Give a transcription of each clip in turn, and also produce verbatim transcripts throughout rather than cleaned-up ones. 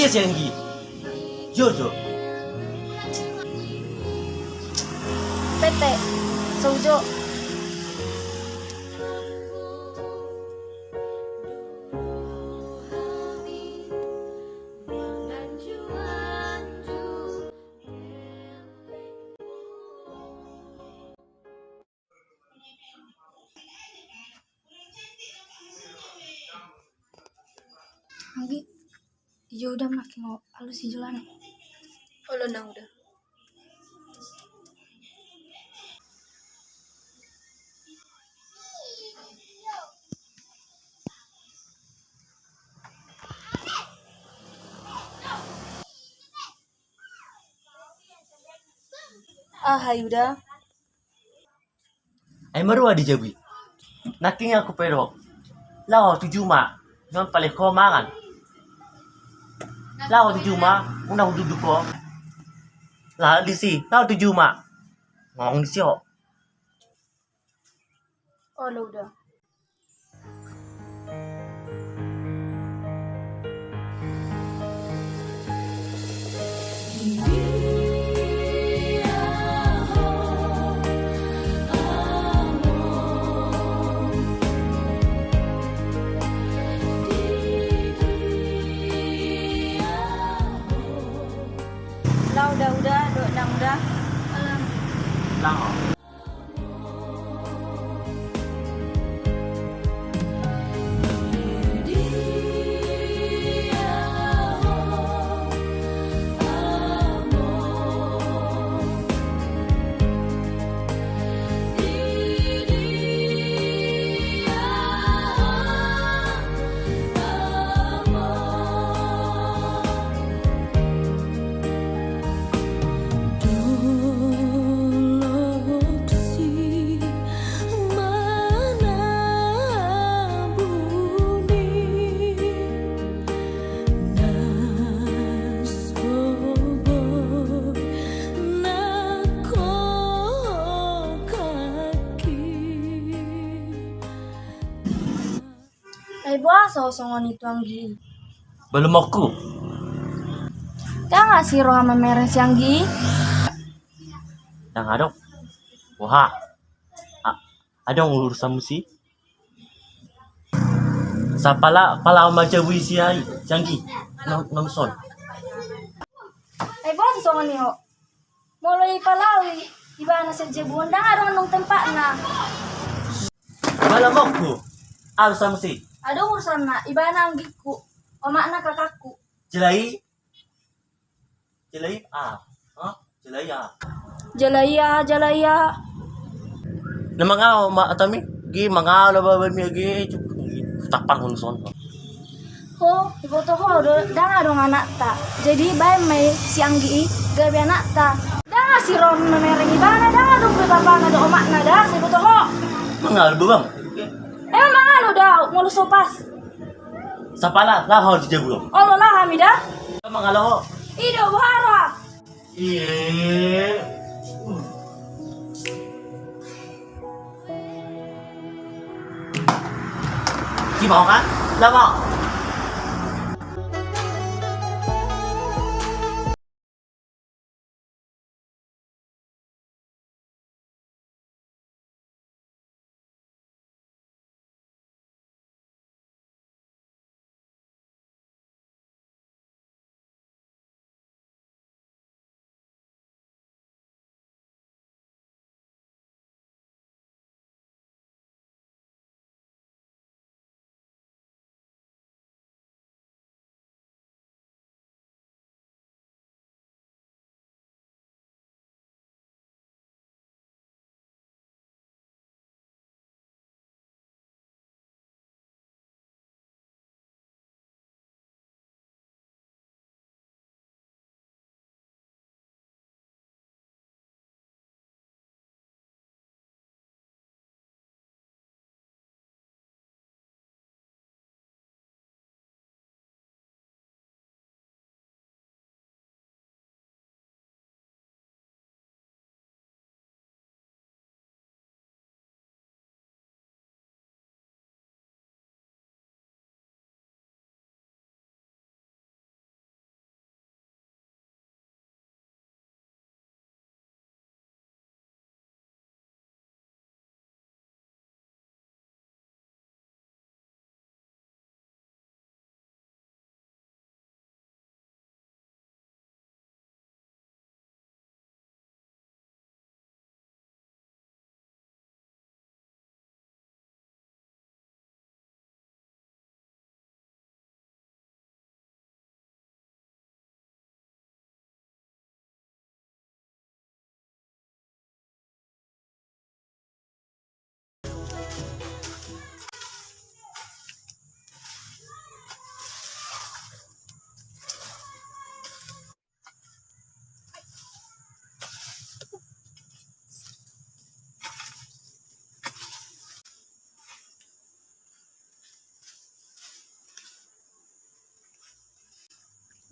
Sianggi. Jo, jo. Pete. Sojo. Anggi, jo uda makin ngo, alus i jolana. Olo nang uda. Aha i uda? Ai marua di jabu i. Nangkin aku pe do. Laho tu juma. Nang paling ho mangan. Laho tu juma. Unang hududuk ho. Laho disi. Laho tu juma. Ngomong disi ho. Olo uda. Laho da uda, dohot nang uda. Laho. Ai boasa ho songon i tu anggi i? Balomonku. Ndang asi roha mamereng si anggi i? Ndang adong. Boha? A-, adong urusanmu si? Sapala, pala ma jabu i si ai, si anggi. Nang, nang son. Ai boasa songon i ho? Molo ipalaho ibana sian jabu on, ndang adong annon tempatna. Balomonku, adong urusanmu si? Adong urusanna, ibana anggingku, omakna kakakku. Jala i? Jala i aha? Hah? Jala i aha? Jala i aha, jala i aha. Na mangalo ma hami, ge mangalo babami age, tappar hon son. Ho, iboto ho do, ndang adong anakta. Jadi baen ma i si anggi i gabe anakta. Ndang asi roha mamereng ibana, ndang adong be bapana dohot omakna da, sai iboto ho. Mangalo do bang. Emang mangalo da, molo so pas. Sapala, laho tu jabu on. Olo, laho hami da. Mangalo ho. I do, boha roha. Iye. Ci mau kan? Lah mau.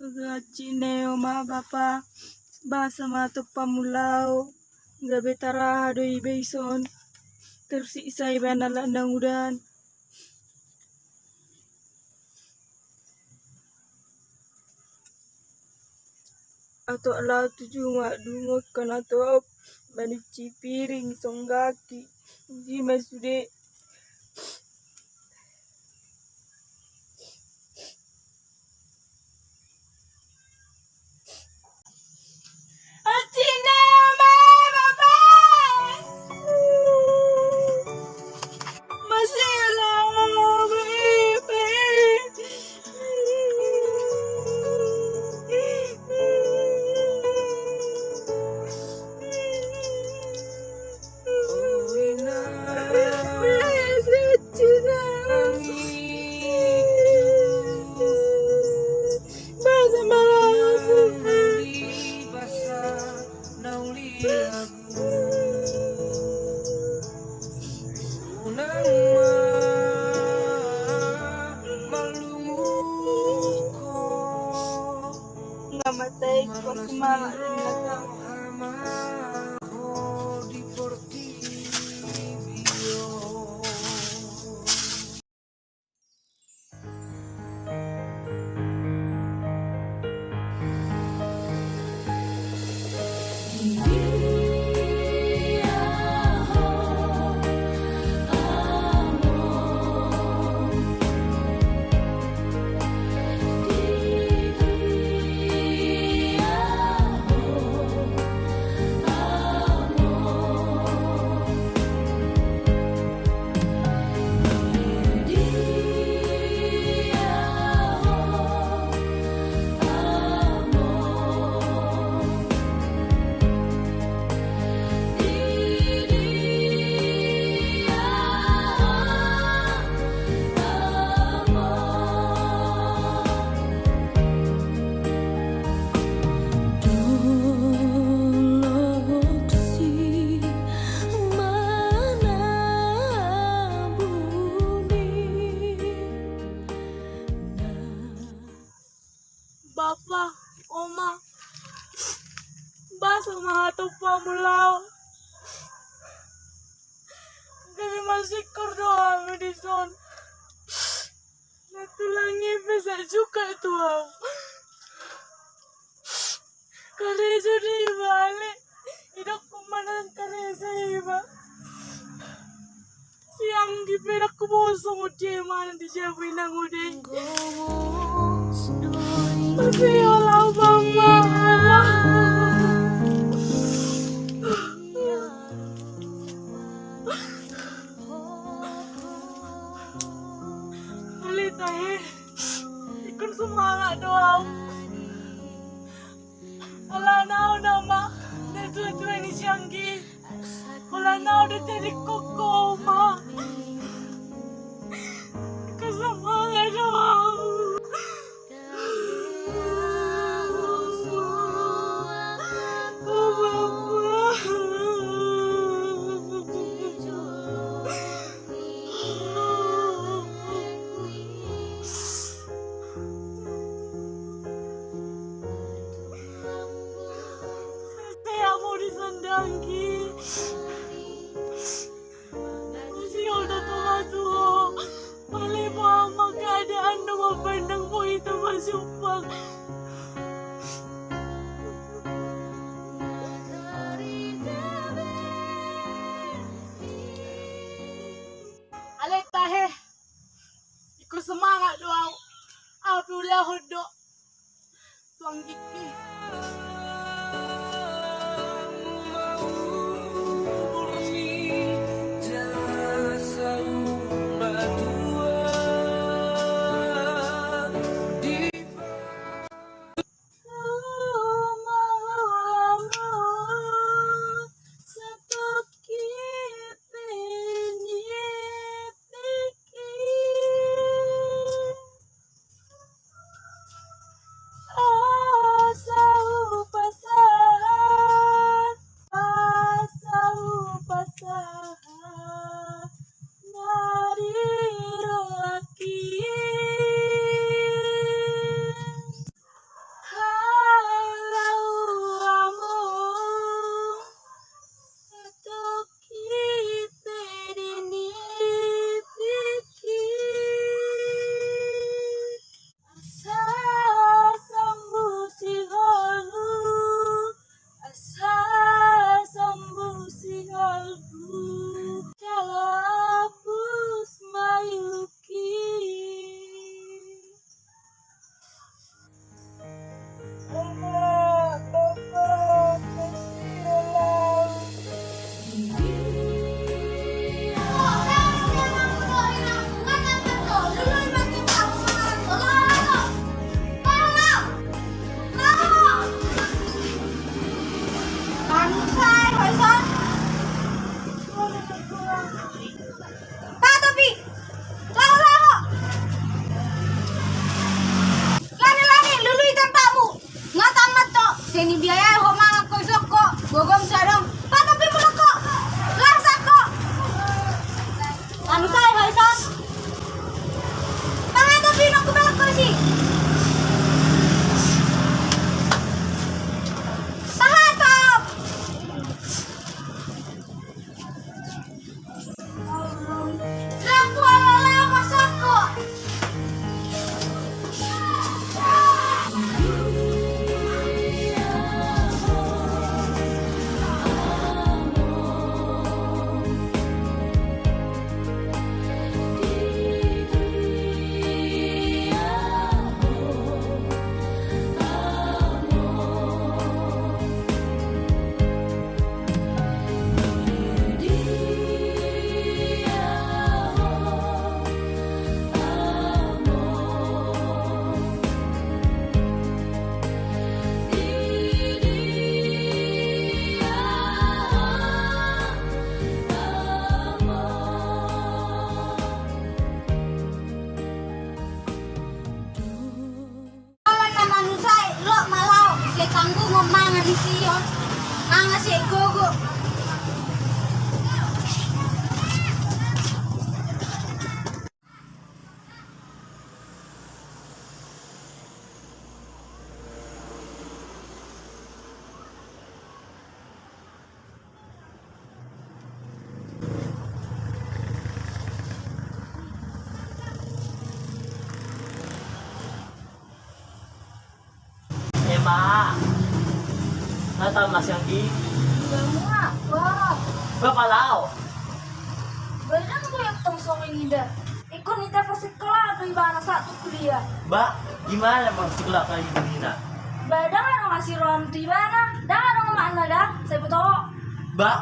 Gaci neo ma bapa, boasa ma tompamu laho? Gabe taraha do iba dison, tersiksa iba na lak na udan. Atok laho tu juma dungo kan atok manuci piring songgaki. Jima sude. Nga matai ko sumala. Bapa, oma, boasa ma tompamu laho? Gabe marsingkor do hami dison. Na tulang i pe sai suka tu au. Karejo do iba ale. Idokku ma na karejo iba. Si Anggi pe dang huboto songon dia manang di jabu inang ude. Tapi olah bang mama. Ale tahe. Ingkon sumangap do au. Holan au nama natuatua ni si Anggi. Holan au do tadingkon ho ma. Ingkon sumangap do au. Sese hamu dison da Anggi. Sihol do Sian i biaya ho mangan ho ison ho, gogom so adong. Paha topim ho, laho ho. Manusai ho ison. Paha topim ho, kubar ho isi. Paha top. Olo, na manusai, lot ma laho, sai tanggungon mangan disi on. Mangan sai gogo. Ema. Nata masang i. Iya, mua. Wah. Ba, palaho. Ba, ndang boi tong songon i da. Ingkon ita pasekola do ibana sahat tu kuliah. Ba, imana pasekola ka ibana? Ba, ndang adong asi roham tu ibana. Ndang adong omakna da. Sai boto ho. Ba.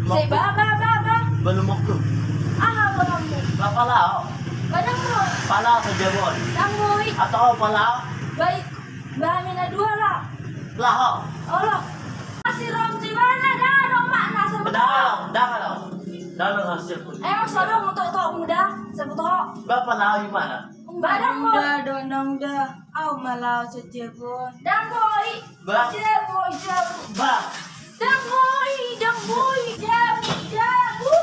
Sai ba, ba, ba, ba. Ba, lomo ho. Aha lomo? Ba, palaho. Ba, ndang boi. Palaho sadia on. Ndang boi. Atau palaho. Baik. Ba, hami na dua laho. Laho. Olo. Asi roham tu ibana, ndang adong omakna, sai boto ho. Ndang, ndang adong. Ndang adong asi roham. Emang so adong otootokmu da, sai boto ho. Ba, palaho imana? Ba, ndang boi. Ndang, ndang, ndang. Au ma laho sadia on. Ndang boi. Ba. Jabu, jabu. Ba. Ndang boi, ndang boi, jabu, jabu.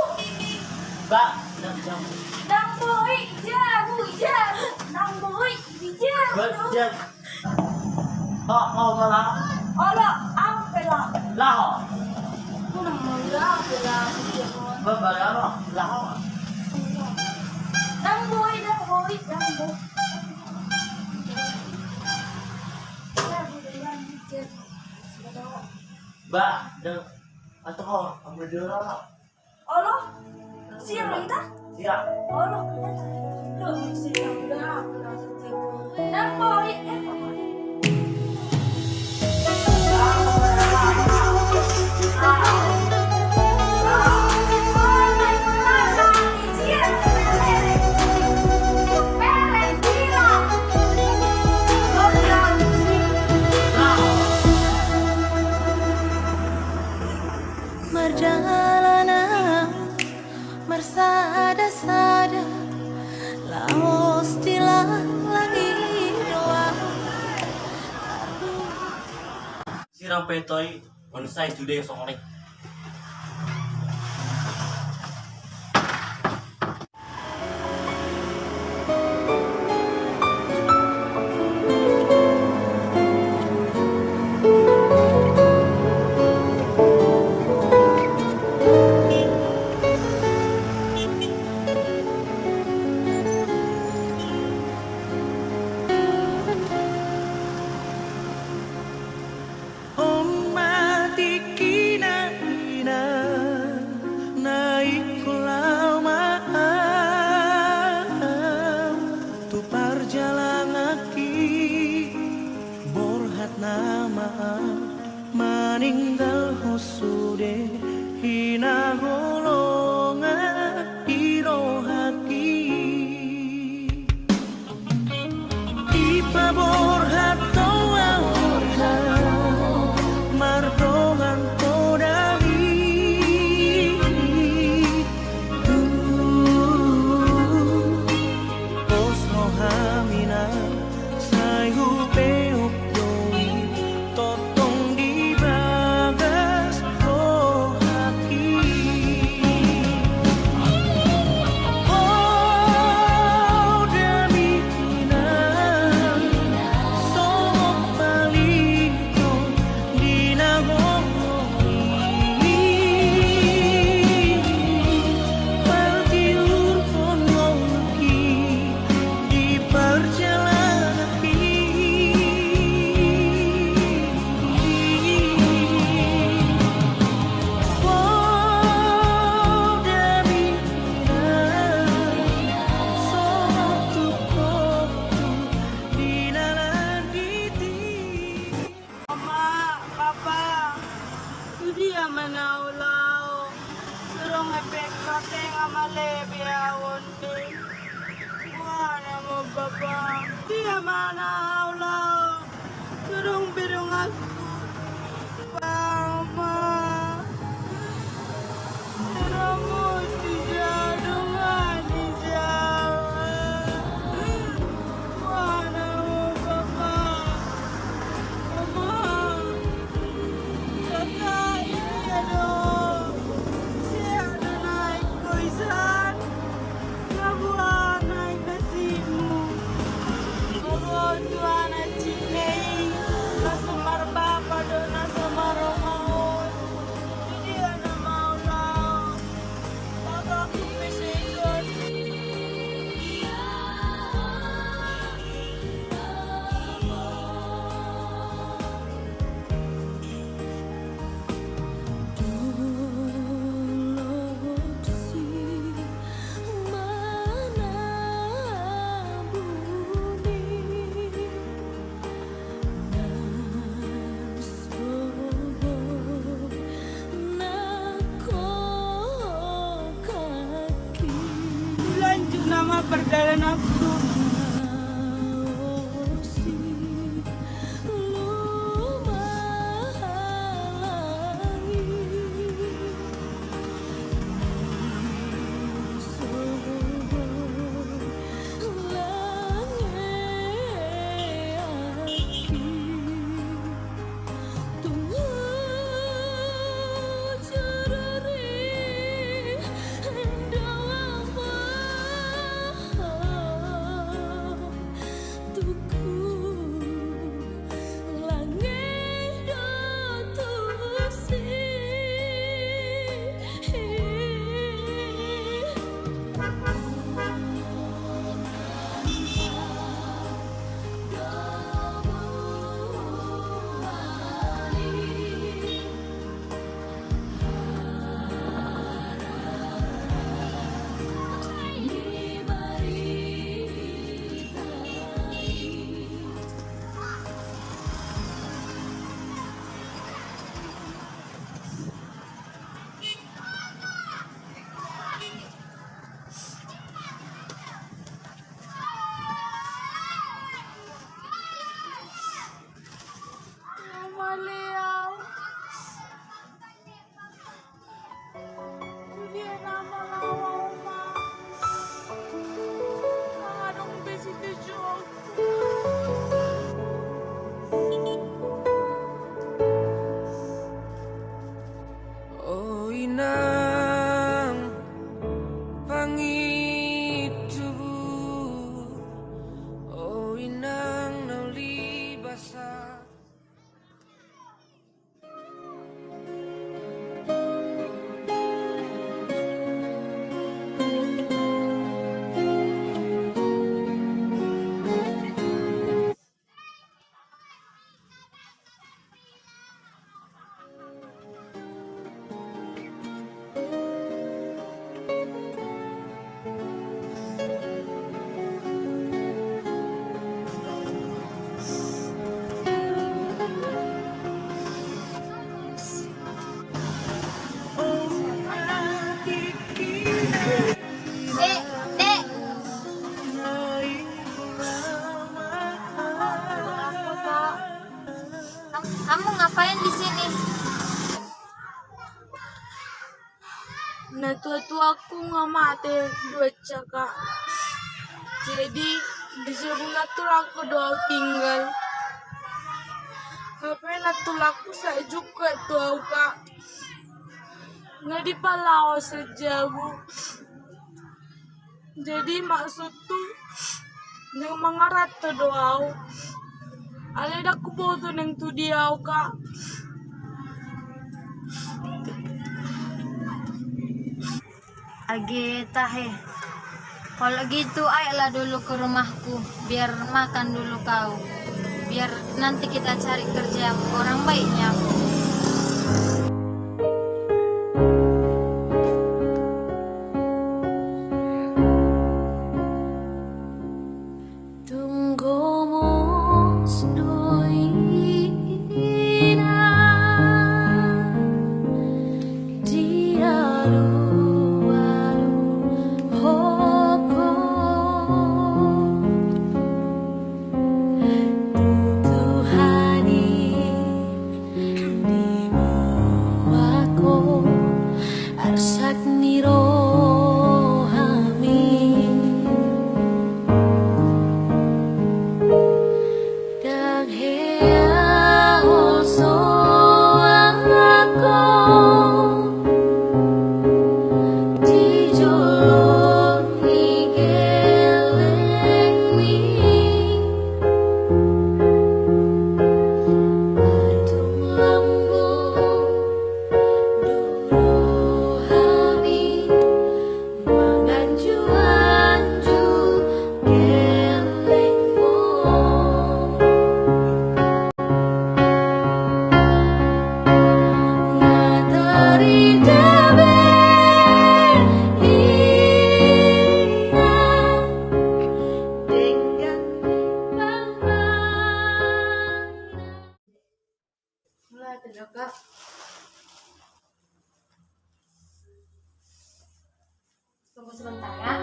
Ba, ndang jabu. Ndang boi, jabu, jabu. Ndang boi, jabu. Ba, jabu. Ho, ho ma laho? Olo, au pe laho. Laho. Unang ma laho pe laho. Ba, ba, laho, laho. Ndang boi, ndang boi, ndang boi. Ba, ndang, atau ho, ambil dulu laho. Olo, sira hita? Sira. Olo. Loh, sira udah, udah setiap. Nang boi, eh, apa? Mardalan au, marsada-sada, laos di langlang i do au. Sirang pe toi, onsai sude songon i. On ma tingkina, ina, na ingkon laho ma au tu parjalanganki, borhat nama au maninggalhon sude hinaholongan di rohangki. Dipaborhat do au, ina, mardongan poda i. Pos roham, ina, sai hubeok do i, tot Manaulao, surung epek patenga male biaon be. Buana mo bapa, dia manaulao, surung birung aku. Pama, surung mo di jadungan di jawa. Buana mo bapa, mama. Lanjut nama perjalanan aku. O inang pangintubu, o inang na uli basa. Dek, Dek. Kamu ngapain di sini? Natuatuaku nga mate dua, Kak. Jadi, di jabuna tulangku do au tinggal. Hape natulangku sai jungkat tu au, Kak. Nga dipalaho sian jabu. Jadi maksudku, naeng mangaranto do au. Alai ndang huboto naeng tu dia au, Kak. Age tahe. Kalau gitu, ayolah dulu ke rumahku, biar makan dulu kau. Biar nanti kita cari kerja orang baiknya. Tung gomos do inang, Ate, Kak. Tunggu sebentar ya.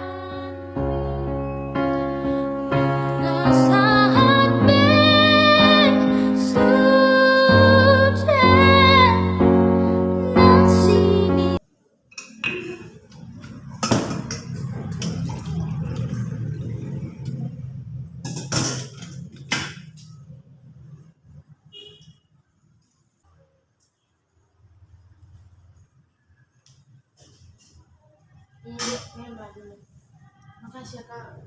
Iya, memang dulu. Makasih ya, Kak.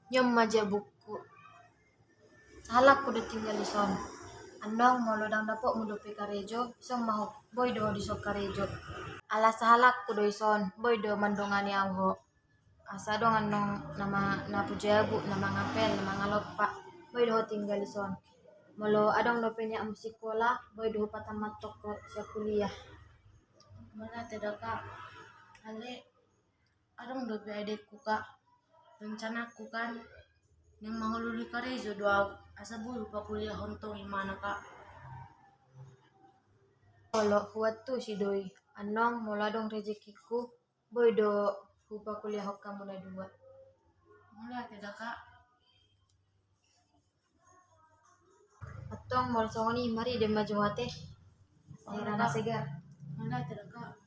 Nion ma jabukku. Sahalakku do tinggal dison. Annon molo ndang dapotmu dope karejo, ison ma ho, boi do ho dison karejo. Ala sahalakku do ison, boi do mandongani au ho. Asa adong annon na ma-, na pujabu, na mangapel, na mangalompa, boi do ho tinggal dison. Molo adong dope niatmu sikola, boi do hupatammathon ho sian kuliah. Mauliate da, Kak. Alai adong dope adekku, Kak. Rencanangku kan naeng mangalului karejo do au, asa boi hupakuliahon tong imana, Kak. Olo, huantusi do i. Annon molo adong rejekingku, boi do hupakuliahon hamu na dua. Mauliate da, Kak. Antong molo songon i, mari, demma jo ho ate. Asa hira na segar. Mauliate da, Kak.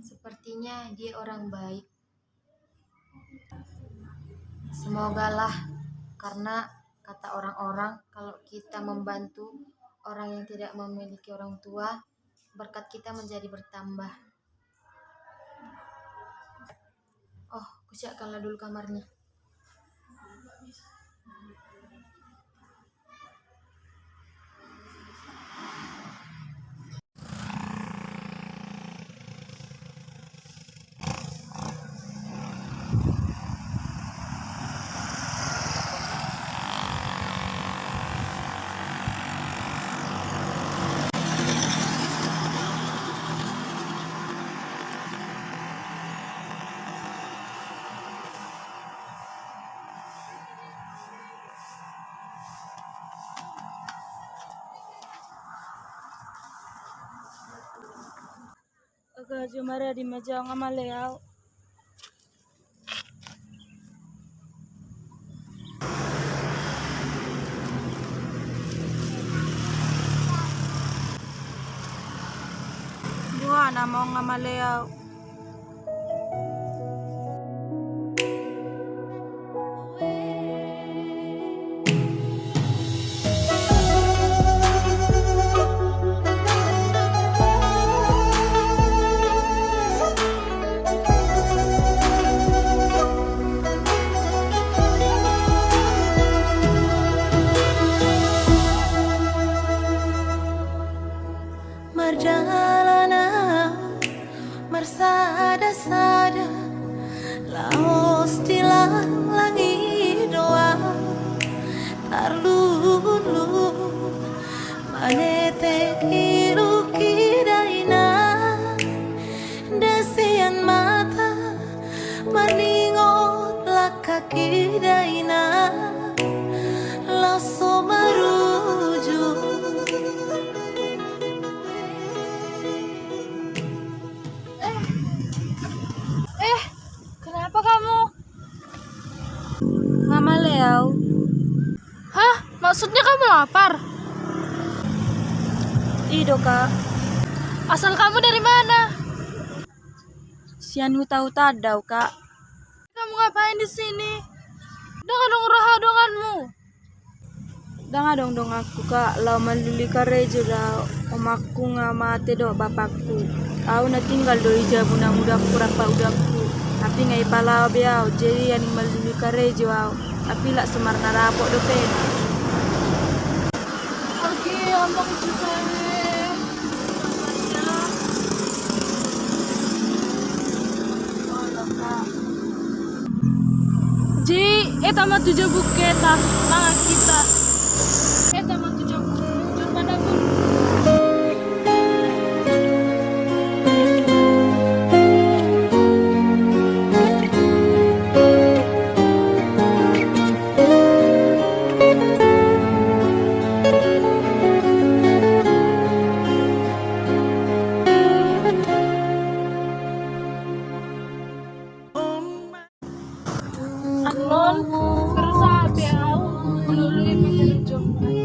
Sepertinya dia orang baik. Semogalah, karena kata orang-orang, kalau kita membantu orang yang tidak memiliki orang tua, berkat kita menjadi bertambah. Oh, kusiapkanlah dulu kamarnya. Aga jo maradi ma jo au, nga male au. Dua nama nga male au. Marjalan au marsada-sada, laos di langlang i do au tarlululu, manetek i rungkida inang, da sian mata marningot langkangkida inang, laos so marujung. Eh, kenapa kamu? Nga male au. Hah? Maksudnya kamu lapar? I do, Kak. Asal kamu dari mana? Sian huta-hutaan do au, Kak. Kamu ngapain di sini? Ndang adong roha donganmu? Ndang adong donganku, Kak, laho mangalului karejo do au. Omakku nga mate dohot bapakku. Au na tinggal do i jabu na mudangku rap paudangku. Tapi nga dipalaho be au, jadi naeng mangalului karejo au. Tapi lak so marnarapot dope. Oke, Amang juga. Jadi, eta ma tu jabu, eta mangan hita. Terus sampai au lului mengerjo.